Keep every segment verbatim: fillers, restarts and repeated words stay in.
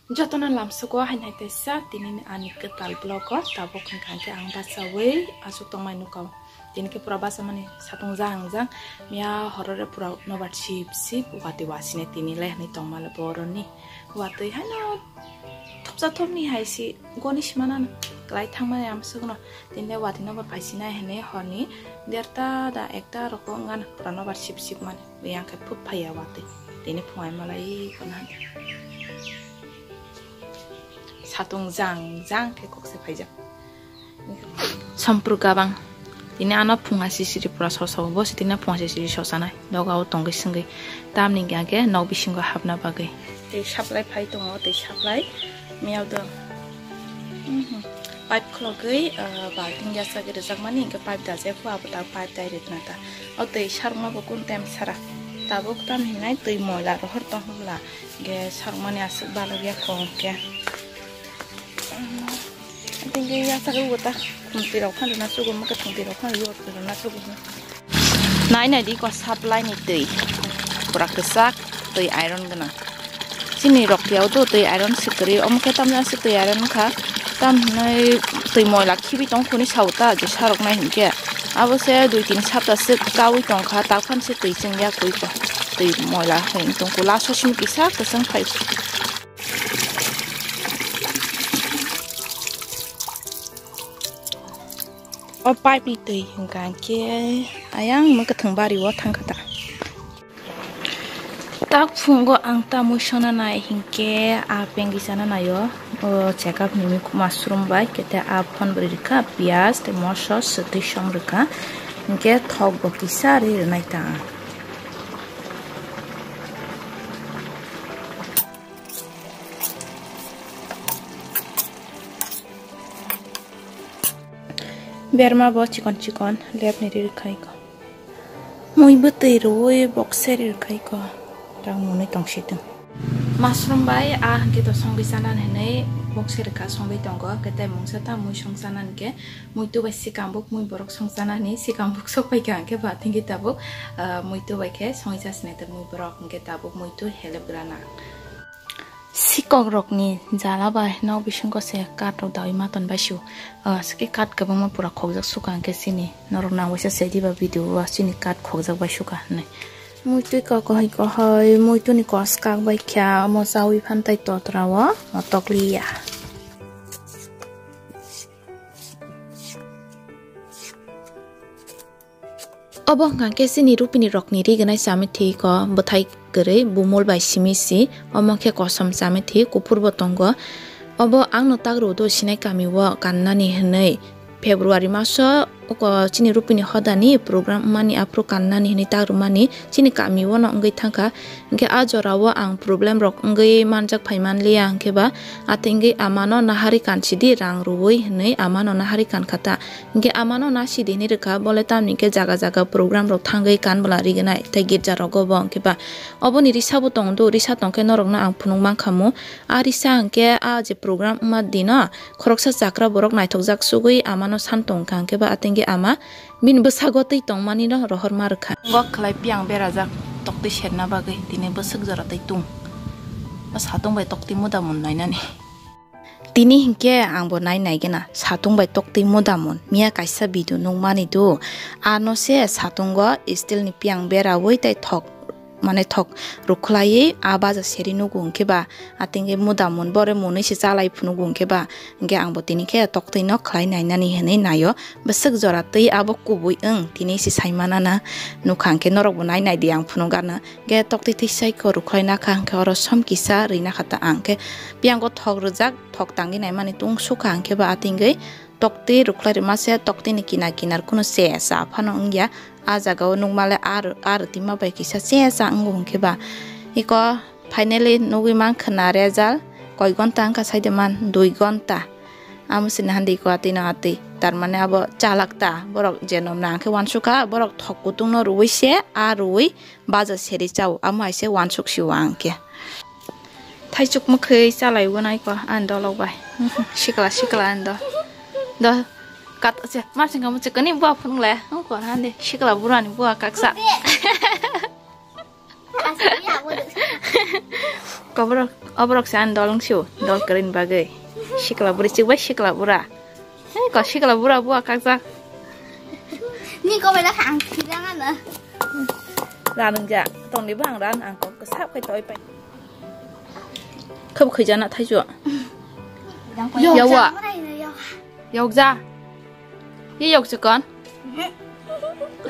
Jotono lamsugo hainai teisa tini ani kwtal vlog o tabuk hwnkha khe ang bachawi aswk tongmai nukha. Tini khe pura bachamani satung jang jang miya horore pura nobar sip sip watwi wasine tini le hinwi tongmale boroni watwi haino thopsa thopni hai si goni simana kwlai thangmani amsukno tini le watwi nobar phaisinai hinwi horni derta da ekta rokong gana pura nobar sip sip mani. Yang khe phut phaiya watwi. Tini phungai malai khuna. Satung jang jang khe kokse phaijak. Sompru gabang. Tini ano phunga sisiri pura soso. Bo si tini phunga sisiri sosanai. Doga o tongwi singwi. Tamni hingke nok bisingo hapna bagwi. Tei supply phai tongo, tei supply miyao do. Mhm. Pipe khulogwi, ah, balting yasagwi rwjakmani, hingke pipe dajai phu, abo ta pipe dai rwkna ta. O twi sarma bo kun time sara. Tabuk tam hinai twi moila rohor tong hwnla. Ge sarmani aswk balok ya kho hwnkhe. Tingke ya saka ugo ta. Thungti rok phan rwna sugo, muke thungti rok phan rwna sugo. Nai nai di ko supply ni twi. Pura kwchak twi iron gwnang. Chini rok ya do twi iron sikri. Omo khe tamni aswk twi iron kha. Tam hinai twi moila khibi tong khuni sao ta je sarok nai hinkhe. Abo se dui tin sapta swk kaui tong kha. Takhan se twi chwng ya kwi ko. Twi moila hai tong ko. Last o simi kisa kwchang phai. O pipe ni twi hwnkha khe ayang mwkhwtwng bari o thangkha ta. Tak phungo ang ta mui sona nai hinkhe a pengwi sana naio. O check up ni muikhuma srum bai kete a phone bwrwi rwkha piyaj tei moso swtwi song rwkha hinkhe thok bo kisa ri rwnai ta ang. Berma bo chikon chikon lep ni ri rwkha iko. Mui bwtwi rwui bokse ri rwkha iko. Tang mwnwi tong si tong. Mushroom bai a hwnkhe to songwi chana hinwi bokse rwkha songwi tongo. Kete mungsa ta mui song chana hinkhe muitu bai sikambuk mui borok song chana hinwi sikambuk sok pai kha hinkhe ba thwngwi tabuk, ah, muitu bai khe songwi chasnai ta mui borok hinkhe tabuk muitu helep grana. Sikok rokni jala bai nok bisingo se kat rok daui ma ton bai su. Ah, sike kat kwbangma pura khokjak suka hwnkhe chini norok nang waisa se diba video o chini kat khokjak bai suka hinwi. Muitwi kok kohoi kohoi muituni kos kak bai kha omo chaui phan tai totra o motok liya. Obo hwnkha khe chini rupini rokni ri gwnai chami thwi ko bwthai kwrwi bumul bai simi si, omo khe kosom chami thwi kuphur bo tongo. Obo ang no tak rw do sinai kami o kannani hinwi February maso oko chini rupini hodani program wngmani aphuru kannani hinwi tak rwmani chini kami o no wngwi thangkha. Hinkhe a jora o ang problem rok wngwi manjak phai manliya hinkhe ba atwngwi ama no nahari kansidi rang rwui hinwi ama no nahari kankha ta. Hinkhe ama no nasidi hinwi rwkha bole tamni hinkhe jaga jaga program rok thangwi kan bwla rignai tei girja rogo bo hinkhe ba oboni risa bo tong do risa tongkhe norok no ang phunuk mankha mu. A risa hinkhe a je program wngma dino khoroksa chakra borok naithokjak sugwi ama no san tongkha hinkhe ba atwngwi ama Bini bwsago twi tongmani no rohor ma rwkha. Gok khlai piyang berajak toktwi serna bagwi tini bwswk jora twi tung. O satung bai toktwi muda mun nainani. Tini hinkhe ang bo nai nai gana satung bai toktwi muda mun. Miya kaisa video nukmani do. Ano se satungo steel ni piyang berawi tei thok mane thok rwkhlaiwi a baja seri nugo hinkhe ba atwngwi muda mun bore munwi se chalai phunugo hinkhe ba hinkhe ang bo tini khe toktwi no khlai nainani hinwi naio bwswk jora twi abo kubui wng tini se sai manana nukha hinkhe norok bo nai naidi ang phunuk gana hinkhe toktwi twi sai kho rwkhlai nakha hinkhe oro som kisa rwi nakha ta ang khe piyango thok rwjak thok tangwi naimani tung sukha hinkhe ba atwngwi Tokti rwkhlai rwma se, tokti ni kinar kinar kunu se sa phano wngya. A jaga o nukma le a rw-, a rwtwima bai kisa se sa wngo hwnkhe ba. Iko finally nugwi mankha na result koi gonta wngkha saide man dui gonta. Amo sini hande iko atwi no atwi. Tar mane abo chalak ta. Borok je nom nang khe uansukha, borok thok kutung no rwui se, a rwui baja seri chao. Amo hai se uansuk si o ang khe. Thaichuk mwkhwi chalai o nai ko ani dolok bai. Sikla sikla ani do. Do kat se ma singka mwchwkani bua phunuk le. Ko hande sikla burani bua kaksa. Oborok, oborok se ani dol wngsu, dol kwrwini bagwi. Sikla bwrwi chikbai sikla bura. Hei, ko sikla bura bua kakjak. Ni kobai da ang khidang ano. Ranung ja, tongni bang ran ang kok kwsap khai toi pai. Khab khaijana thaijo. Yawa. Yokja. Ye yok chikon.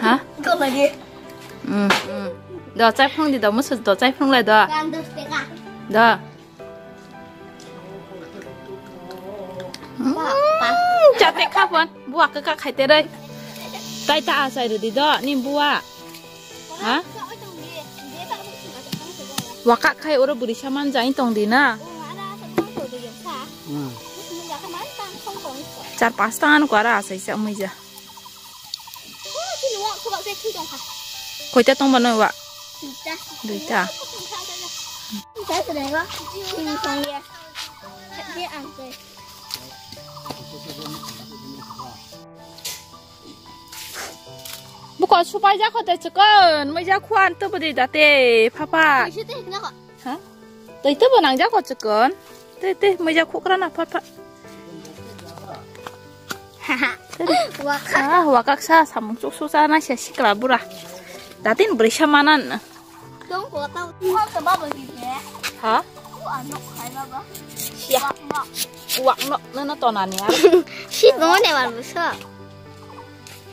Ha? Ko lagi. Mm, mm. Do chai phung di do, musu do chai phung lai do. Kan dos teka. Do. Mm, chate khapon. Bua ka ka khaite rai. Tai ta asai rudi do, ni bua. Ha? Waka khai oro bwrwi saman jai tong di na. Char pasta ano kwara asai sa muija. Koita tong bano wa? Duita. Buko supai jako te chikon, muija khuan to budi date, papa. Ha? Tei tebo nang jako chikon. Tei, tei, muija khukra na phat, phat. Waka. Ah, wakak sa samung chuk su sa na se sikla bura. Datin bwrwi sa manan. Tong ko tau. Ko to babo ni ne. Ha? Ku ano khai baba. Siya. Wak no. Wak no, no, no, tona ni a. Si mo ne wan buso.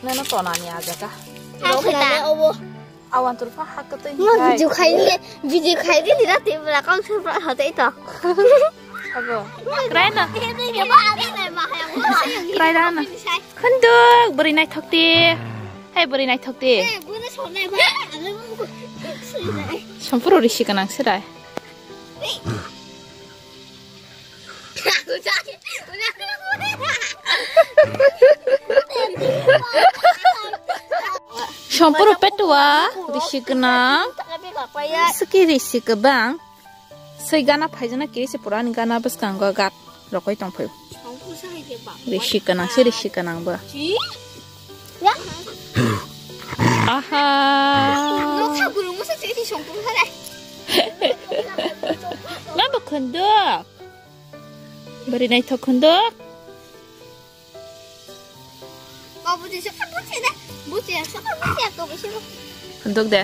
No, no, tona ni a jaka. Ai khuta. Awan turpha ha kwtwi. Mo video khai ni, video khai ni dira te bra kau sur pra ha te to. Abo. Krai na. Krai da na. Khanduk bwrwi naithok te. Hai bwrwi naithok te. Sompro risi kanang sirai. Sompro petua risi gwnang. Siki risi kwbang. Soi gana phaijana kiri se pura ni gana bwskango gat rokoi tongphai. Risi gwnang se risi gwnang bo. Aha. Nokha gurung musa chiri songkung hare. Nabo khunduk. Bari naithok khunduk. Kau buji sokha buji da. Buji sokha buji aku buji. Khunduk de.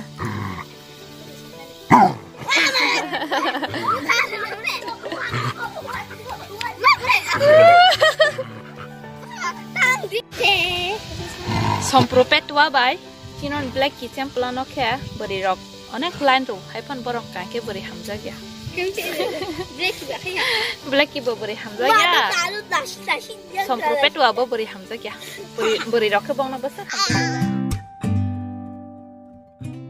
Sompro petua bai chinon black kitchen plano khe bwrwi rok onek line rw hai phan borok kha khe bwrwi hamjak ya. Black kibo bwrwi hamjak ya. Sompro petua bo bwrwi hamjak ya. Bwrwi, bwrwi rok khe bongno bwswk hamjak.